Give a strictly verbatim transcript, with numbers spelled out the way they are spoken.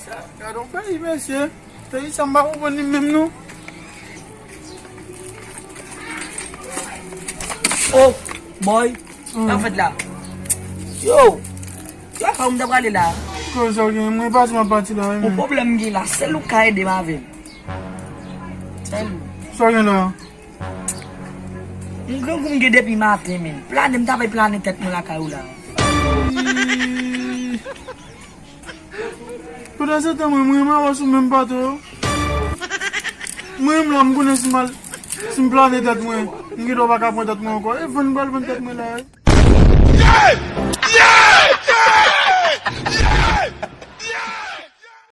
Sa, gade yon peyi, mesye. Peyi sa, m pa konprann li menm, non. Oh, boy. Sa w fèt la? Yo, yo, sa w m ta prale la? Koze w gen, mwen pati, mwen pati la, wi, men. Yon pwoblèm m gen la, sèl ou k ka ede m avè l. Sèl ou. Sa w gen la? M grangou m gen depi maten, men. Plane, m ta bay plane tèt mwen lakay ou la. Pandan se tan, mwen, mwen renmen avans ou menm, patwon. Mwen menm la, m konnen si m al, si m plane tèt mwen, m gen dwa pa ka pran tèt mwen ankò. E vann m pral vann tèt mwen la, wi.